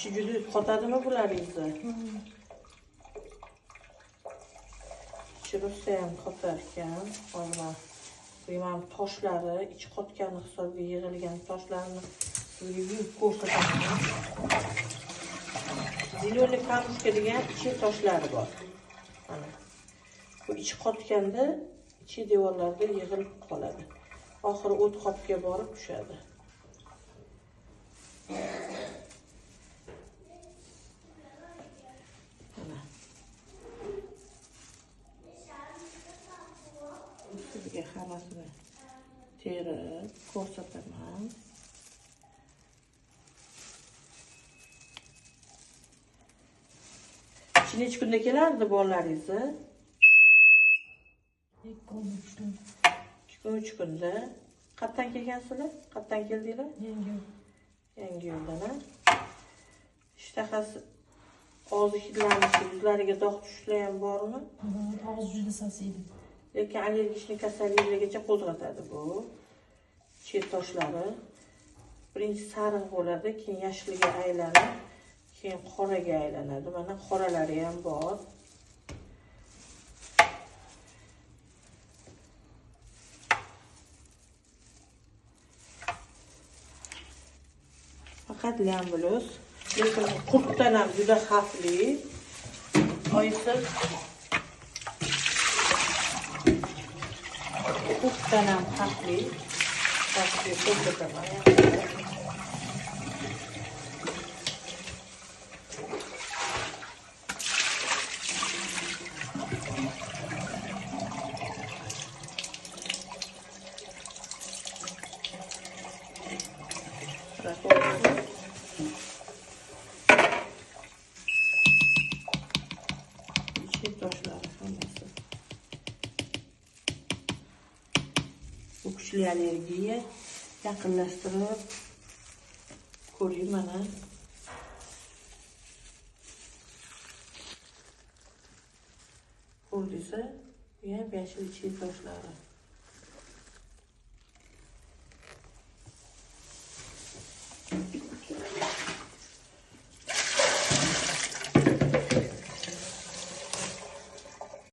Ichi juda qotadimi bularingizni? Ichi rosa ham qotar ekan. Hozir mana toshlari, ichi qotgani hisobiga yig'ilgan toshlarni sizga yuvib ko'rsataman. Зелёный камушка degan ichi toshlari bor. Mana. Bu ichi qotganda ichi devorlarda yig'ilib qoladi. Oxiri o't qopga borib tushadi. Mana. Sizga hammasini terib ko'rsataman. Necha kunda kelardi bolalaringizni? 2 kun, 3 kun. 2 kun, 3 kunda. Qayerdan kelgansizlar? Qayerdan keldinglar? Yangiyo'l. Yangiyo'ldan, ha? Ishtahasi, og'zi hidlanishi, yuzlariga dog' tushishlar ham bormi? Bor, og'zi juda sasiydi. Lekin allergik kasalliklargacha qo'zg'atadi bu. Chet toshlari. Birinchi sariq bo'ladi, keyin yashilga aylanib, keyin qoraga aylanadi. Mana qoralari ham bor. Faqat lamblos, lekin qurtdan ham juda xavfli. Oyisi qurtdan ham xavfli. Ko'rsataman. Toshlari hammasi. Bu kuchli allergiya. Yaqinlashtirib ko'ring mana. Ko'rdingizmi? Bu ham yashil chet toshlari.